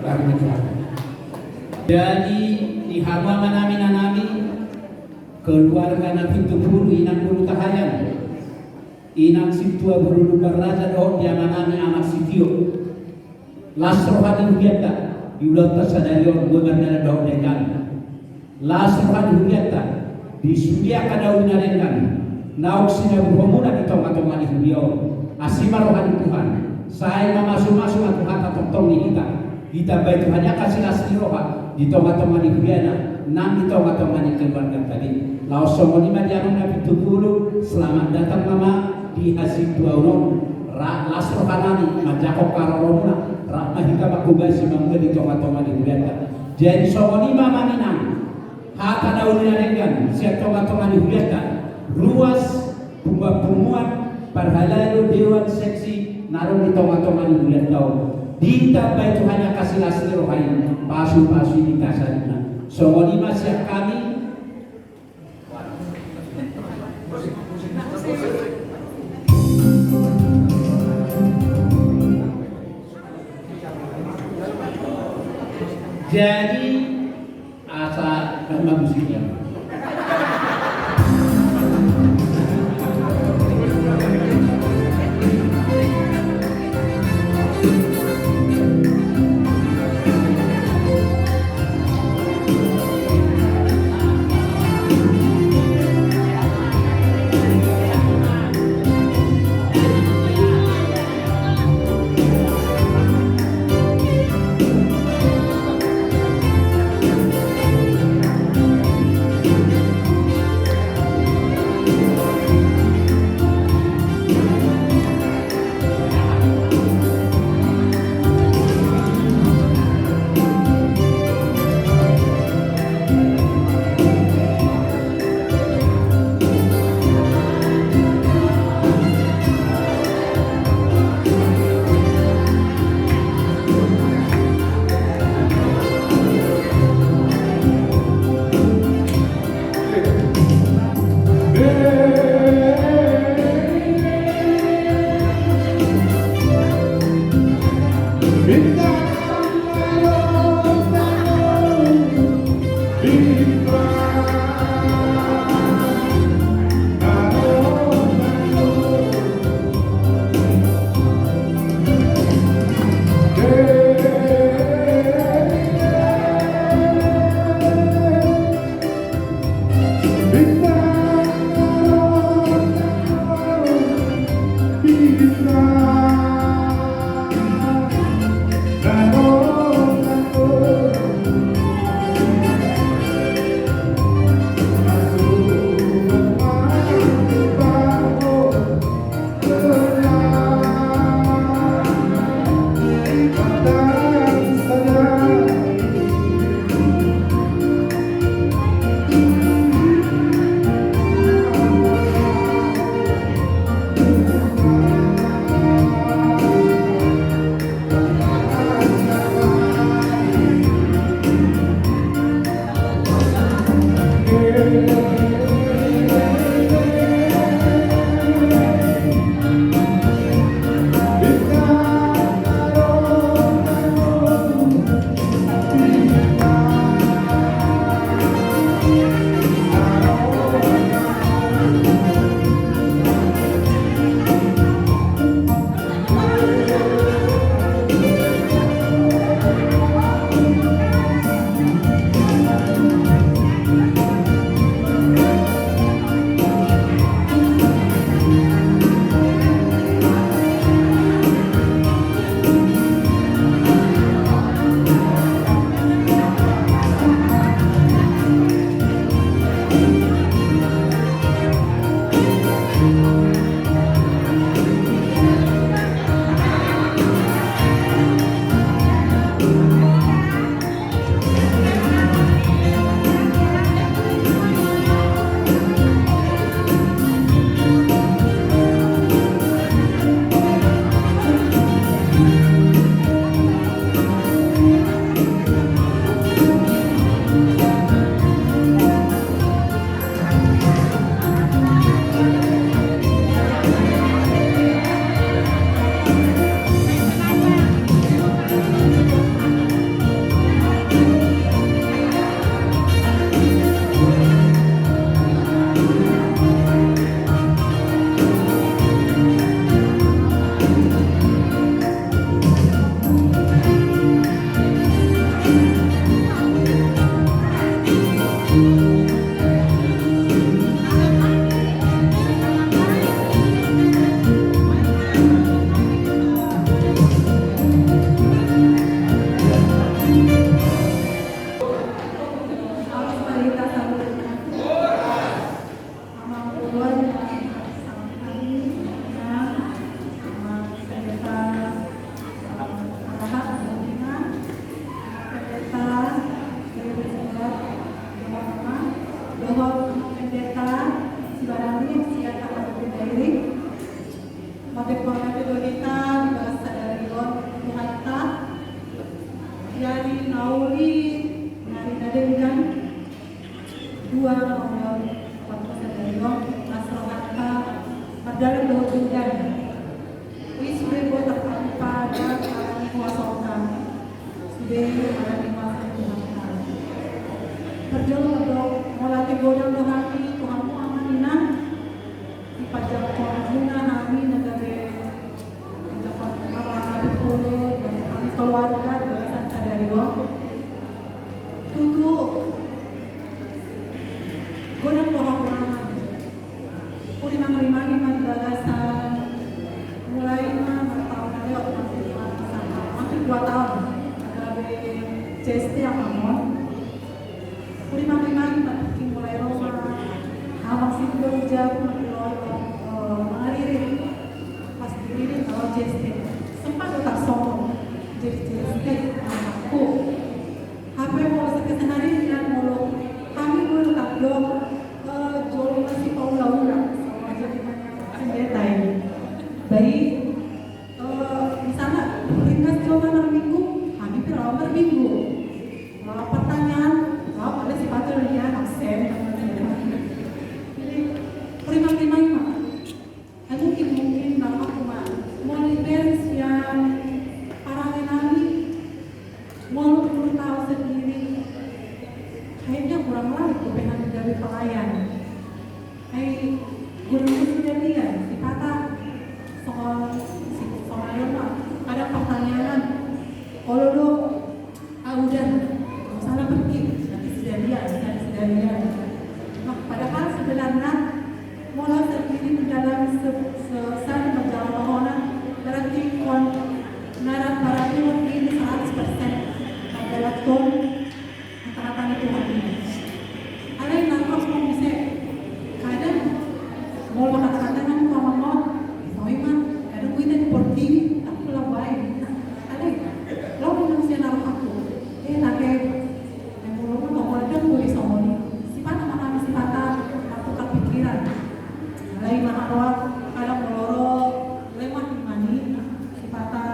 Dari mencoba. Jadi, di hamu amanami, inanami, keluarga na pitu pulu, inang Bulu Tahayan, inang Situa Bulu Lumban Raja dohot di amanami, anak Sitio. Las roha ni hurianta di ulaonta sadari on, boi mardalan dohot denggan. Las roha ni hurianta di sude angka na uli na denggan, naung sinaburhonmuna di tonga-tonga ni huria on. Asi ma roha ni Tuhan, sai mamasumasu ma Tuhanta tongtong di hita. Ditambai Tuhan i angka silas ni roha di tonga-tonga ni huriana, nang di tonga-tonga ni keluarganta be. Laos songon i ma di annon na pitu pulu, selamat datang ma di hasituaon on. Ra-, las rohanami manjangkon haroromuna, rap ma hita manghobashi mangula di tonga-tonga ni hurianta. Jadi songon i ma, amang inang, hata na uli na denggan sian tonga-tonga ni hurianta, ruas, punguan-punguan, parhalado, dewan, seksi na ro di tonga-tonga ni hurianta on. Ditambai Tuhan i angka silas ni roha i, pasu-pasu i di hita saluhutna. Songon i ma sian hami. Jadi, asa, eh, bagus ini ya. Dua, nomor empat belas dari Long, Mas Rohanta, mardalan dohot Jordan. I sude botak pagi pada kami kuasa utang. Sude alani kuasa Tuhan. Parjolo do, mauliate godang do hami tu hamu amang inang. Dipajakkon hamuna hami na gabe, dipajakkon hamuna hami, keluarga, di bagasan sadari on. Tutu, godang do hahurangan. Hurimangrimangi ma di bagasan mulai ma martaon na lewat, hampir dua taon gabe C S T angka on. Hurimangrimangi ma tingki mulai ro ma amang singkop jabu, eh, mangaririt. Pas diririt lawan C S T, sempat do tarsongon. Jadi C S T, anakku. Hape molo seke sannari nian molo hami molo tandok, eh, jolma sipaulaula. Sama aja dengan pendeta ini. Baik, eh, misalna ringgas jolma marminggu, hami pe laho marminggu. Laho pertanyaan, laho pada sipata dia absen. Jadi, hurimangrimangi ma. Ai mungkin, mungkin na rohangku ma, molo dibereng sian parange nami, molo menurut au sendiri, kayaknya kurang layak dope hami gabe pelayan. Ai godang do sijadian, sipata songon, si-, songon i ma, kadang pertanyaan, olo do, ah, udah, nggak usah lah pergi, nanti sejadian, nanti sejadian. Nah, padahal sebenarnya molo sendiri mendalani se-, se-, sada manjalo tohonan, berarti kon-, nara-, berarti kon ini seratus persen adalah ton kata-kata ni Tuhan ini. Alai na rohangku muse, kadang molo kata-kata nang pamangot, oi ma, kadang huida di portibi, tapi laho baen. Alai laho memang sian na rohangku, eh, lage, eh, molo ma tong, molo dang boi songon i, sipata ma hami, sipata martukar pikiran. Alai ma haroa, kadang molo ro lemah iman i, sipata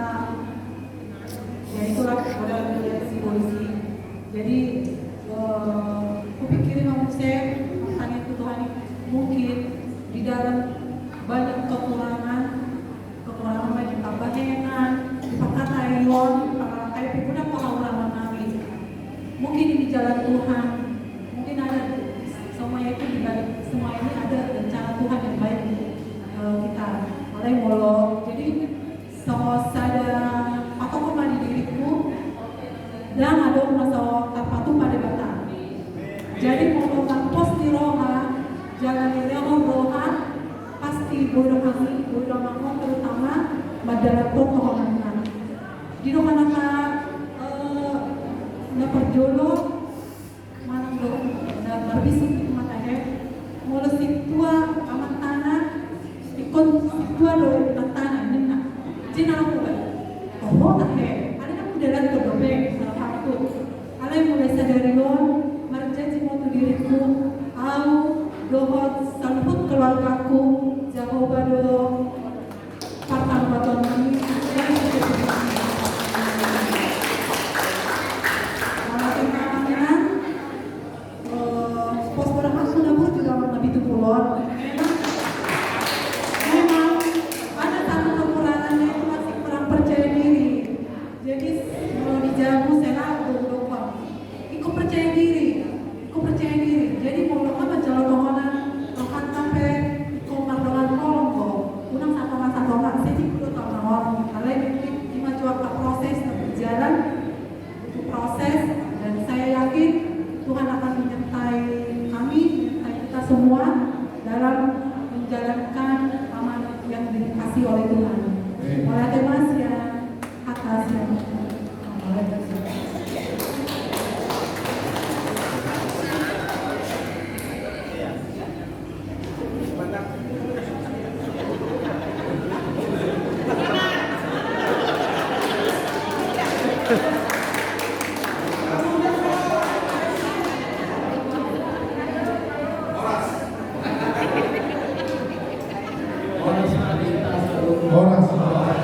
Ya, itulah modal dari si polisi. Jadi, eh, kupikir memang saya bertanya ke Tuhan, mungkin di dalam banyak kekurangan, kekurangan banyak kebahengan, di perkataan, di perkataan, di guna pengalaman kami. Mungkin ini jalan Tuhan, mungkin ada, semuanya itu di balik, semua ini ada rencana Tuhan yang baik untuk, eh, kita. Alai molo, jadi, songon sada patokan ma di diringku, ndang adong na so tarpatupa Debata. Jadi molo tarpos ni roha, jala dilehon roha, pasti boi do hami, boi do amang on terutama, mandalanhon tohonanna. Di dongan angka, eh, na parjolo, Manang do, na marbisik di mata he, molo sintua amantana, ingkon sintua do inantana, ninna. Jina aku ba. Oho, tahe. Alai na muda lagi do dope, salah satu. Alai mulai sadari on, marjanji ma tu diringku, au dohot saluhut keluargaku, Jahowa do Partanggatonan ni. Pos bola masuk dapur juga warna pitu puluh. Memang, memang ada satu kekurangannya itu masih kurang percaya diri. Jadi, molo di jabu selalu berdoa. Ingkon percaya diri, ingkon percaya diri. Jadi molo manjalo tohonan, rohanta pe ingkon mardongan holong do. Unang satonga-satonga, sedih dulu tohonan. Alai ima jo angka proses na berjalan, butuh proses, dan saya yakin Tuhan akan menyertai kami, menyertai kita semua dalam menjalankan amanat yang dikasih oleh Tuhan. Amin. Oleh Tuhan ya. Horas, horas.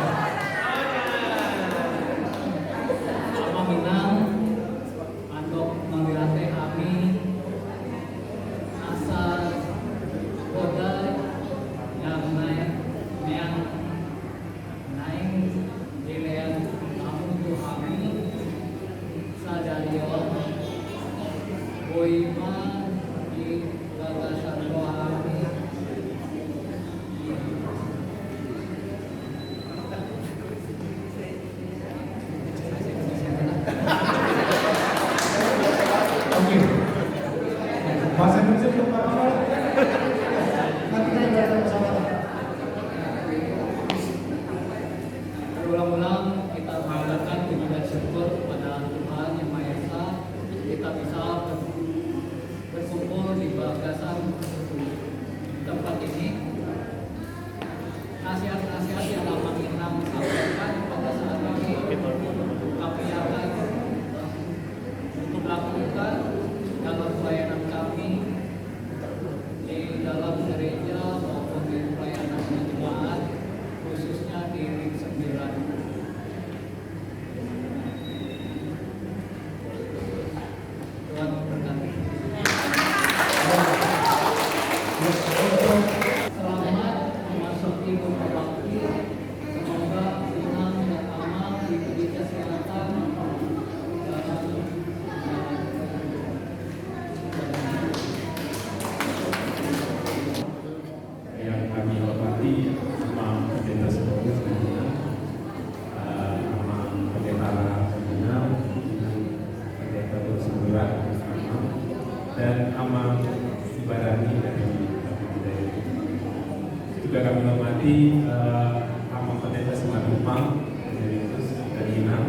Kami hormati eh, Amang Pendeta Simanupang, Emeritus, dan Inang,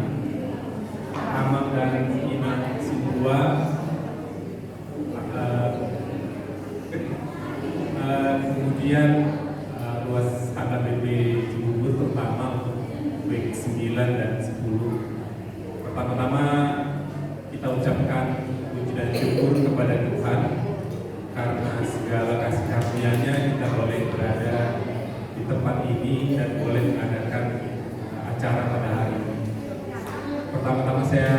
Amang dan Inang Sibuan, eh, eh, kemudian eh, ruas H K B P Cibubur, terutama untuk week sembilan dan sepuluh. Pertama-tama kita ucapkan puji dan syukur kepada Tuhan karena segala kasih karunia-Nya kita boleh berada di tempat ini dan boleh mengadakan acara pada hari ini. Pertama-tama saya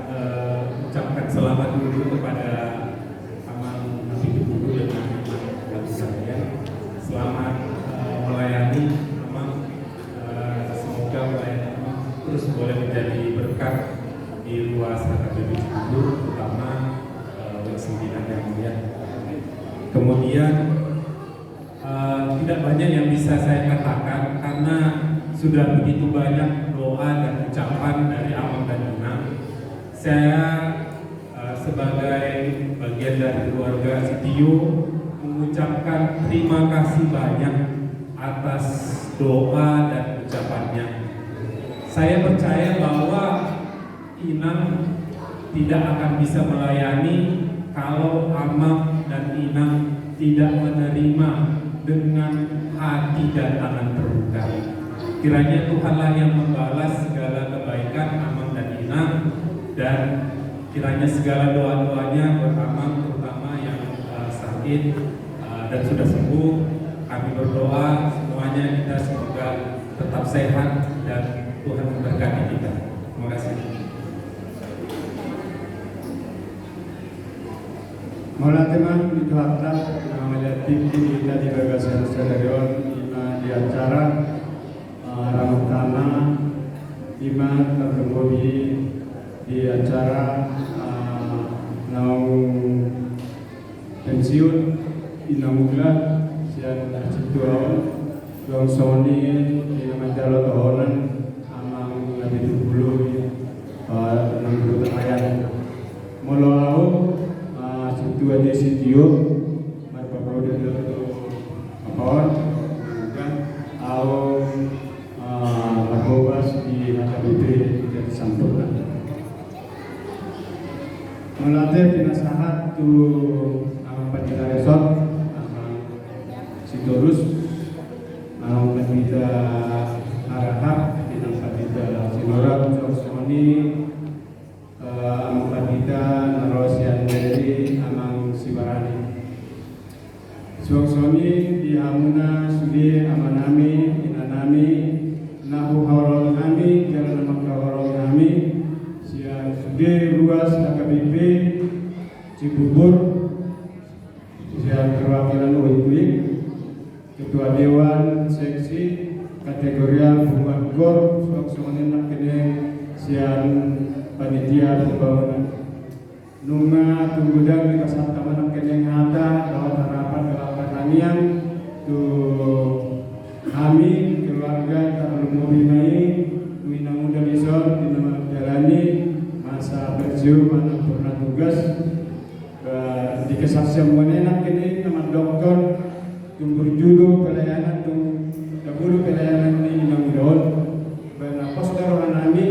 eh, ucapkan selamat dulu kepada Amang Napi Gubernur dan Amang Gubernur sekalian. Selamat eh, melayani Amang. Eh, semoga pelayanan Amang terus boleh menjadi berkat di ruas H K B P Cibubur, terutama eh, week sembilan yang mulia. Kemudian eh, tidak banyak yang bisa saya katakan karena sudah begitu banyak doa dan ucapan dari Amang dan Inang. Saya eh, sebagai bagian dari keluarga Sitio mengucapkan terima kasih banyak atas doa dan ucapannya. Saya percaya bahwa Inang tidak akan bisa melayani kalau Amang dan Inang tidak menerima dengan hati dan tangan terbuka. Kiranya Tuhanlah yang membalas segala kebaikan Amang dan Inang, dan kiranya segala doa-doanya buat Amang, terutama yang eh, sakit eh, dan sudah sembuh, kami berdoa semuanya kita semoga tetap sehat dan Tuhan memberkati kita. Terima kasih. Mauliate ma di Tuhanta, na mangalean tingki di hita di bagasan sadari on, ima di acara eh, rambu tama, ima tarlumobi di acara eh, naung pensiun, Inang Ula, sian Situa on, suang songon i di na manjalo tohonan, Amang Napi Gubernur, eh, Inang Gubernur Tanayan. Molo au eh, Situa di Sitio, marpapoda do tu apaon, au eh, marhobas di H K B P Desa Sampurna. Mauliate pinasahat tu Amang Pandita Resort, Amang Sitorus, Amang Pandita Harahap, Inang Pandita Sinorang, suang songon i eh, Amang Pandita na ro sian Dairi, Amang Sibarani. Suang songon i di hamuna sude amanami, inanami, na huhaholongi hami jala na mangkaholongi hami sian sude ruas H K B P Cibubur, sian perwakilan uikui, Ketua Dewan Seksi Kategorial Bumbar Gor, suang songon i nangkining sian panitia pembangunan. Nunga tung godang dipasahat ma nangkining hata dohot harapan dohot partangiang tu hami keluarga, tarlumobi ma i tu inang uda dison di na manjalani masa pensiun manang purna tugas. Ba, di kesaksian muna nangkining na mandokkon tung burju do pelayanan, tung tabo do pelayanan ni inang uda on. Ba na pos do rohanami,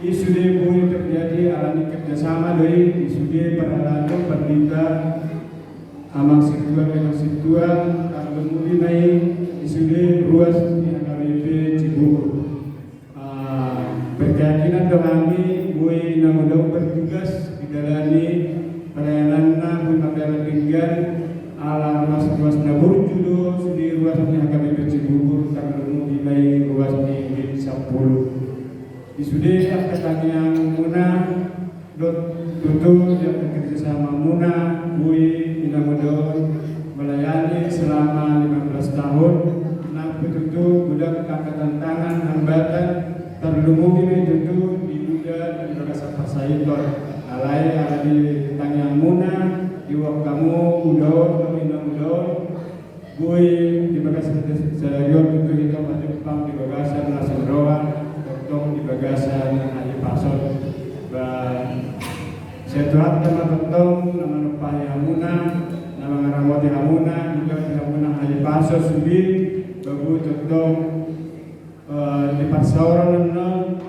i sude boi terjadi alani kerjasama do i, i sude parhalado, pandita, amang sintua, inang sintua, tarlumobi ma i, i sude ruas ni H K B P Cibubur. Ah, berkeyakinan do hami boi inang uda on bertugas di dalan ni pelayananna boi mardalan denggan, ala ruas-ruas na burju do sude ruas ni H K B P Cibubur, tarlumobi ma i ruas ni Wik sampulu. Di sude angka tangiang muna, dohot tutu di angka kerjasama muna, boi inang uda on melayani selama lima belas tahun, nang pe tutu godang angka tantangan, hambatan, tarlumobi ma i tutu di uda di bagasan parsahiton. Alai ala di tangiang muna, di uang hamu uda on dohot inang uda on, boi di bagasan sadari on tutu hita pajumpang di bagasan las ni roha, tongtong di bagasan hahipason. Ba, sai Tuhanta ma tongtong na manumpahi hamuna, na mangaramoti hamuna, na mangaramoti hamuna hahipason. Asa sude boi tongtong, eh, di parsaoran na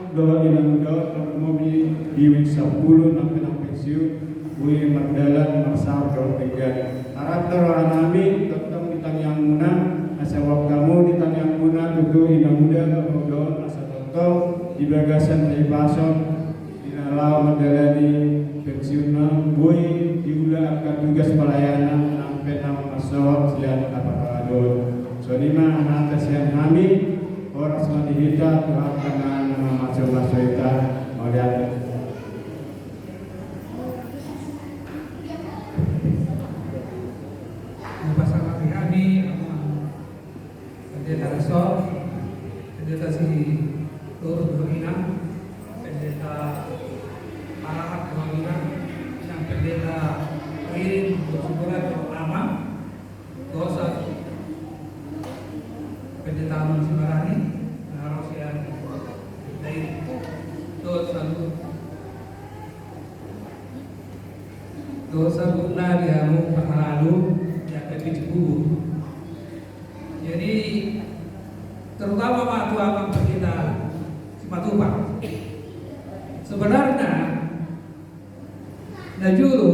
dohot inang muda, tarlumobi di wijk sampulu nang pe nang pensiun, boi mardalan marsaor dohot denggan. Harap do rohanami tongtong di tangiangmuna, asa boan hamu di tangiangmuna tutu inang muda dohot ulaon, asa tongtong di bagasan hahipason di na laho mandalani pensiunna, boi diula angka tugas pelayanan nang pe nang marsohot sian haparade on. Songon i ma hata sian hami, horas ma di hita, Tuhan ma na mamasumasu hita. Mauliate. Hupasahat hami, Amang Pendeta Resor, Pendeta Sitorus dohot inang, Pendeta Parahat dohot inang, inang Pendeta Rin dohot Sumburat dohot amang, dohot Pendeta Amang Sibarani, na ro sian Dairi, dohot saluhut, dohot saluhutna di hamu parhalado, di angka pijak kubur. Jadi, terutama ma tu Amang Pendeta Simatupang. Sebenarnya, na jolo,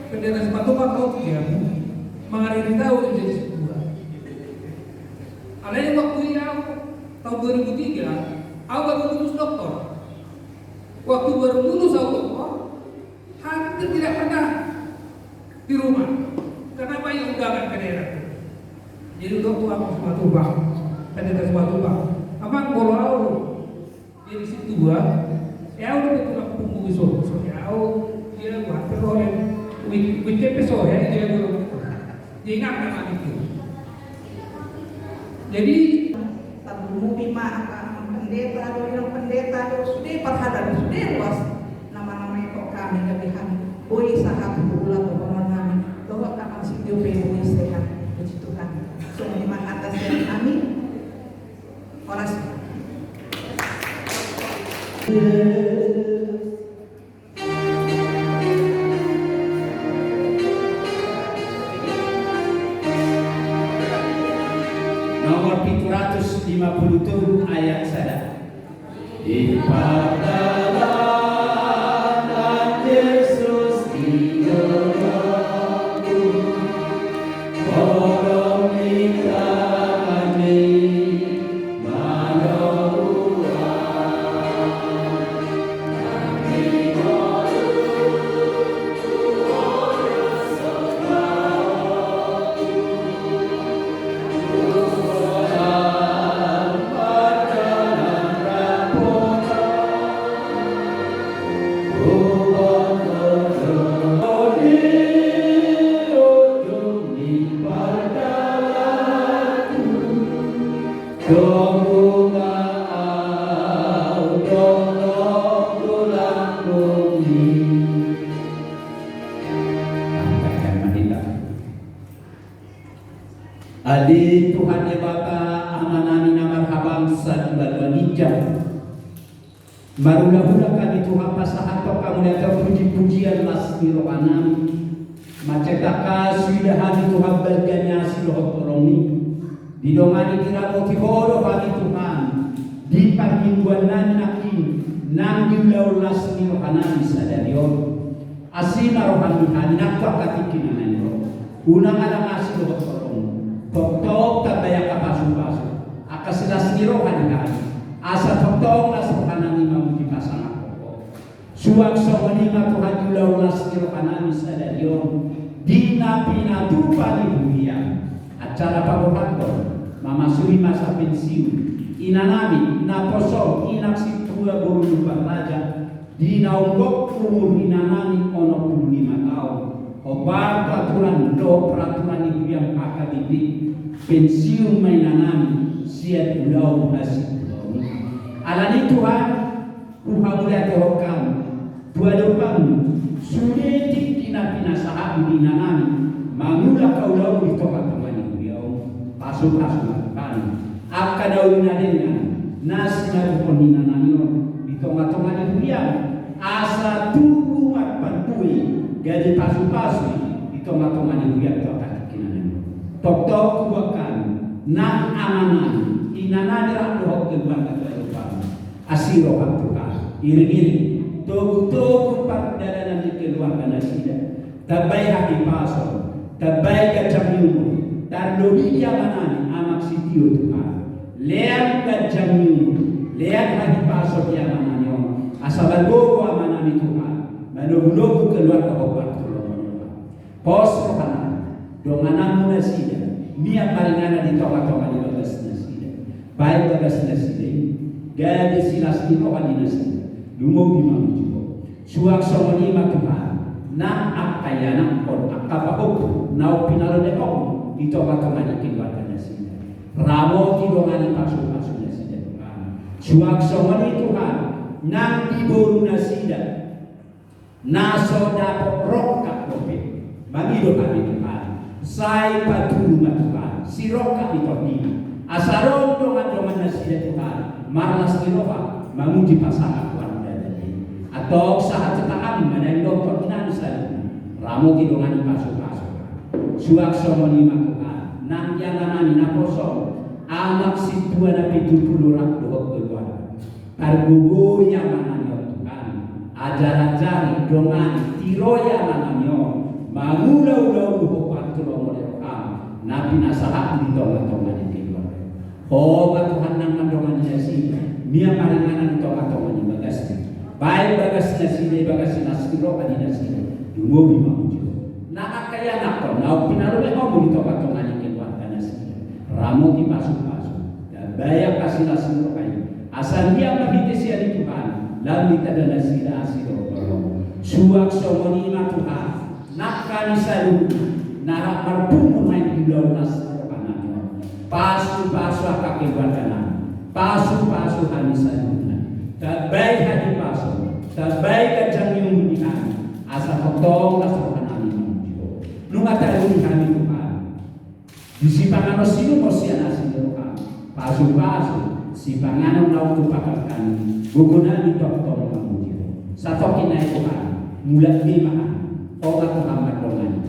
Pendeta Simatupang ro tu jabu, mangariri tahu jadi sebuah. Alai waktu i au, tahun dua ribu tiga, au baru lulus doktor. Waktu baru lulus au doktor, hampir tidak pernah di rumah. Karena banyak undangan ke daerah. Jadi, didok tu Amang Simatupang, Pendeta Simatupang, "Amang, molo au jadi sintua, e au do tulang punggung i, so, so e au, dia buat peroleh, wik-, weekend pe so e au, dia guru." Dia ingat nama itu. Jadi, tarlumobi ma angka Amang Pendeta do, inang Pendeta do, sude parhalado, sude ruas na manamai hami, gabe hami boi sahat tu ulaon dohonon nami, dohot Amang Sitio pe boi sehat, puji Tuhan. Songon i ma hata sian hami. Horas. Nomor pitu ratus lima puluh tolu ayat sada. Di pardalanan Jesus di dolokku, holong ni tanganmi manoruan. Ale Tuhan Debata, Amanami na marhabangsa di banua ginjang. Marhulahula hami Tuhan pasahathon hami di atas pujipujian las ni rohanami. Mansai tangkas huida hami Tuhan balga ni asi dohot holongmi. Didongani diramoti Ho do hami Tuhan. Di parmingguannami nangkin, nang di ulaon las ni rohanami sadari on. Asi ma roham di hami nang tu angka tingki na naeng ro. Unang adong asi dohot holong. Tongtong tambai angka pasupasu, angka silas ni roha di hami. Asa tongtong las rohanami mamuji pasangaphon Ho. Suang songon i ma Tuhan di ulaon las ni rohanami sadari on. Di na pinatupa ni huriaM. Acara paboahathon, mamasui masa pensiun inanami naposo, inang sintua boru Lumban Raja. Di na umur, umur inanami onom pulu lima taon, hombar tu aturan dohot peraturan ni huriaM H K B P, pensiun ma inanami sian ulaon hasintonggi. Alani i Tuhan, huhamuliatehon hami tu adopanMu sude tingki na pinasahatMu di inanami mangula angka ulaon di tongatonga ni huriaM. Pasupasu ma Tuhan angka na uli na denggan na sinaruhon ni inanami on di tongatonga ni huriaM, asa tubu marparbue, gabe pasupasu di tongatonga ni huriaM tu angka tingki Tongtong huboan hami, nang amanami, inanami rap dohot keluarga tu adopanMu. Asi rohaM Tuhan, iring-iring, togu-togu pardalanan ni keluarga nasida. Tambai hahipason, tambai ganjang ni umur, tarlobi di amanami, Amang Sitio Tuhan. Lean ganjang ni umur, lean hahipason di amanami on. Asa margogo amanami Tuhan, manogunogu keluarga hombar tu lomo ni rohaM. Pos rohanami, dongananMu nasida, mian maringanan di tongatonga ni bagas nasida. Baen bagas nasida i, gabe silas ni roha di nasida, lumobi mamuji Ho. Suang songon i ma Tuhan, nang angka ianakhon, angka pahompu, naung pinalobekonMu di tongatonga ni keluarga nasida. Ramoti, dongani, pasupasu nasida Tuhan. Suang songon i Tuhan, nang di boru nasida, na so dapot rongkap dope, mangido hami Tuhan, sai paturu ma Tuhan sirongkap ni tondina, asa ro dongandongan nasida Tuhan, marlas ni roha, mamuji pasangap pardalanan i. Antong sahat tu tanganMu ma naeng dohot tondinami saluhutna, ramoti, dongani, pasupasu. Suang songon i ma Tuhan, nang di amanami naposo, Amang Sintua Napitupulu rap dohot keluarga. Pargogoi amanami on Tuhan, ajar-ajari, dongani, tiroi amanami on, mangula-ula ulu hombar tu lomo ni rohaM, na pinasahatMu di tongatonga ni keluarga. Ho ma Tuhan nang mandongani nasida, mian maringanan di tongatonga ni bagasna. Baen bagas nasida i bagas silas ni roha di nasida, lumobi mamuji Ho. Nang angka ianakhon naung pinalobekonMu di tongatonga ni keluarga nasida, ramoti, pasupasu, tambai angka silas ni roha i, asa mian marhite sian i Tuhan, lam ditanda nasida asi dohot holong. Suang songon i ma Tuhan, nang hami saluhutna na rap marpungu naeng di ulaon las ni rohanami on, pasupasu angka keluarganami, pasupasu hami saluhutna, tambai hahipason, tambai ganjang ni umur di hami, asa tongtong las rohanami mamuji Ho. Nunga taruli hami Tuhan, di sipanganon sinumon sian asi ni rohaM, pasupasu sipanganon naung hupakan hami, gogonami tongtong mamuji Ho. Satongkin nai Tuhan, mulak be ma hami, Ho ma Tuhan mandongani.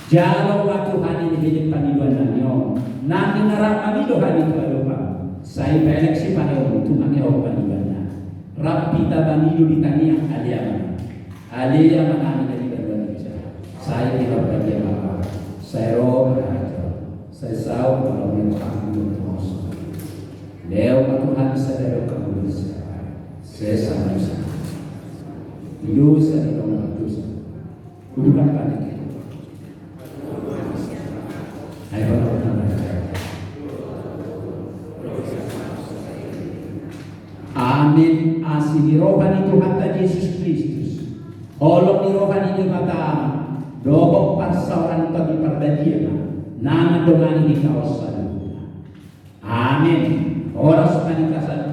Jalo ma Tuhan elek-elek pangidoannami on, nang di na rap mangido hami tu adopanMu, sai paelek sipareonMu tu mangihut pangidoannami. Rap hita mangido di tangiang, ale Ama. Ale Amanami na di banua ginjang, sai pinarbadia ma Ho, sai ro ma harajaonMu, sai saut ma lomo ni rohaM di banua tonga on. Lehon ma Tuhan sadari on hangoluan siapari, sesa ma dosa, dosa ni dongan dosa. Uduran panitia. Amen. Asi ni roha ni Tuhanta Jesus Kristus, holong ni roha ni Debata, dohot parsaoran ni Tondi Parbadia, na mandongani hita on saluhutna. Amen. Horas ma di hita saluhutna.